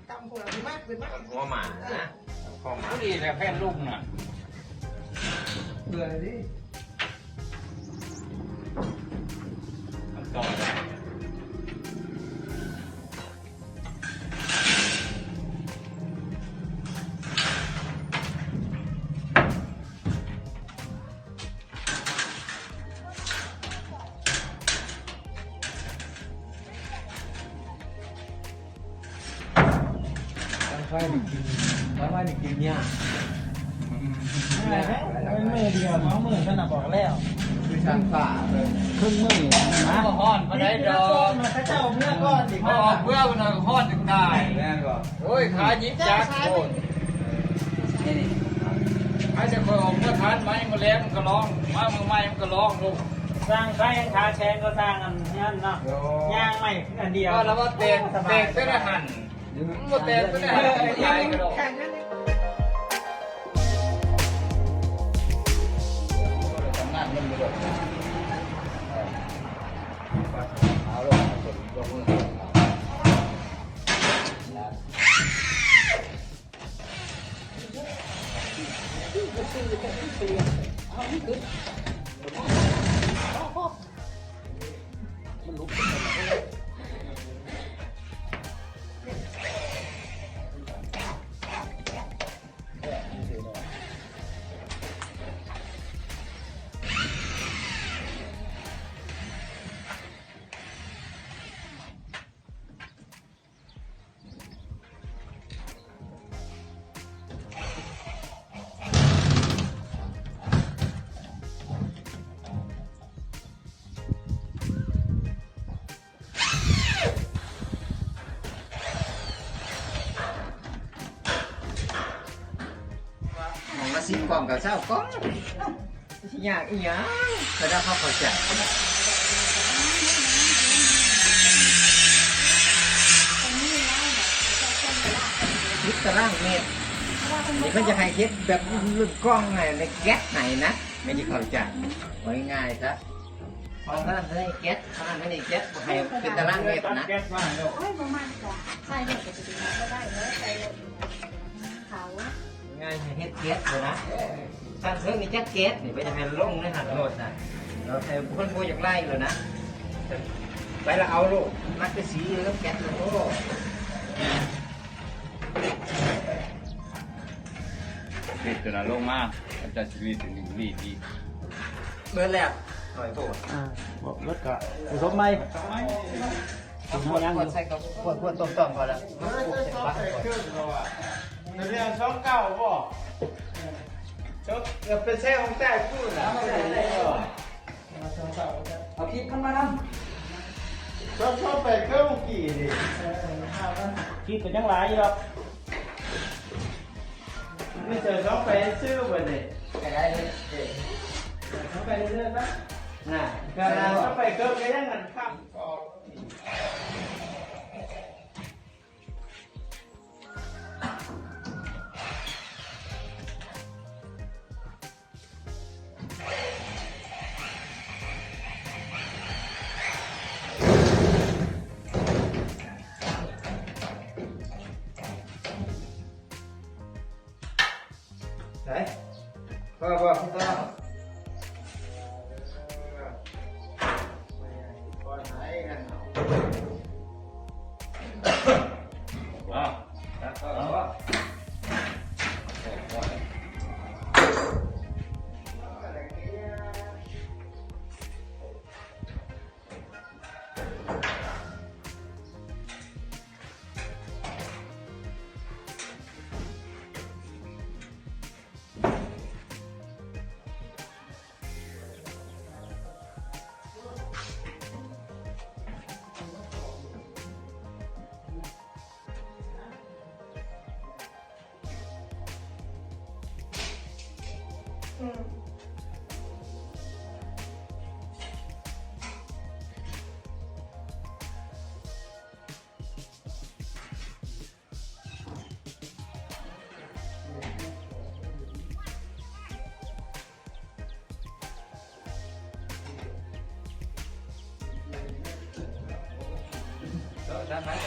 ຕຳຫົວ ຂຶ້ນມາ ຂຶ້ນມາ ຕຳຫົວໝານະ ຕຳຫົວໝານ ພໍດີແຫຼະ ແຜ່ນລຸງນະ ເບື່ອເລີຍຕິ ມັນຕໍ່ໄດ້. ໄຟນີ້ກິນ ໄຟນີ້ກິນຍາກ ມື້ດຽວ ສອງມື້ ຊັ້ນນະ ບອກແລ້ວ ຄືຊ່າງຟ້າເບິ່ງ ເຄິ່ງມື້ນະ ບໍ່ຮ້ອນປານໃດດອກ ເຂົາເຈົ້າເມືອກ່ອນ ເຂົາອອກເມືອພຸ້ນນະ ຮ້ອນຈັ່ງຕາຍ ແມ່ນບໍ່? ໂອ້ຍ ຂາຍິບຈັກໂພດ ໃຜຈະຄ່ອຍອອກເມືອທັນ ມາມື້ແລງມັນກໍຮ້ອງ ມາມື້ໃໝ່ມັນກໍຮ້ອງໂລດ ສ້າງໄຟຂາແຂງກໍສ້າງອັນນັ້ນເນາະ ໂອ້ ຍ່າງໄມ້ຄືອັນດຽວ ວ່າແລ້ວວ່າແຕກ ແຕກແຕ່ລະຫັ້ນ ມັນບໍ່ແຕກແຕ່ລະຫັ້ນ ມັນບໍ່ຕາຍກະດອກ ເອົາໂລດ ເອົາໂລດ ເອົາໂລດ. ຂອງລະສິບກ່ອງກະຊາວກ່ອງ. ຊິຍາກອີ່ຫຍັງ ກະໄດ້ເຂົ້າ ເຂົ້າໃຈ ສິບຕາລາງເມັດ ນີ້ເພິ່ນຈະໃຫ້ເຮັດແບບລຸ້ນກ່ອງໃຫ້ ໃນແກັດໃຫ້ນະ ແມ່ນຊິເຂົ້າໃຈ ເວົ້າງ່າຍໆຊະ ເພາະນັ້ນໃຫ້ແກັດ ເພາະນັ້ນໃຫ້ແກັດ ບໍ່ໃຫ້ເປັນຕາລາງເມັດນະ ແກັດມາໂລດ ໂອ້ຍ ບໍ່ມັກກະໃສ່ໂລດ ກະຊິເປັນຫຍັງບໍ່ໄດ້ເລີຍ ໃສ່ໂລດ ຂາວ ງ່າຍໃຫ້ເຮັດແກັດໂລດນະ ຊັ້ນເທິງນີ້ຈັກແກັດນີ້ ໄປຈະໃຫ້ລົງໃນຫັ້ນໂລດນະ ແລ້ວໃຫ້ຄົນບໍ່ຢາກໄລ່ໂລດນະ ໄປລະເອົາໂລດ ມັກແຕ່ສີແລ້ວແກັດໂລດ ໂອ້ ເຮັດຕົວນັ້ນລົງມາ ເຈົ້າຊິລີດ ລີດອີກ ເບິດແລ້ວ ໜ້ອຍໂພດ ອ່າ ບໍ່ເບິດກະໃສ່ສົມໃໝ່. ເອົາຂວດ ຂວດໃສ່ກັບ ຂວດ ຂວດຕົ້ມໆ ພໍລະ ມາປຸກໃສ່ປາກກ່ອນ ເປັນເລື່ອງສອງເກົ້າບໍ່? ເປັນແຊຂອງໃຕ້ພຸ້ນລະ ເອົາຄລິບມັນມານຳ ສອງສອງແປດຄືເມື່ອກີ້ນີ້ ຄລິບກະຍັງຫຼາຍຢູ່ດອກ ມີແຕ່ສອງແປດຊື່ບັດນີ້ ກະໄດ້ເລີຍ ສອງແປດເລີຍນະ ນະ ກະສອງແປດຄືກະຍັງອັນຄັກ. ໄດ້ ພໍບໍ່? ພໍ ພໍ ພໍ ພໍ. ເອົາມາເອ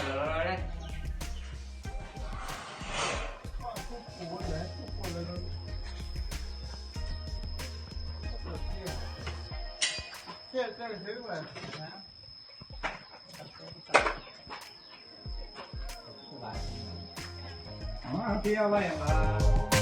ົາເປຍໄວ້ວ່າ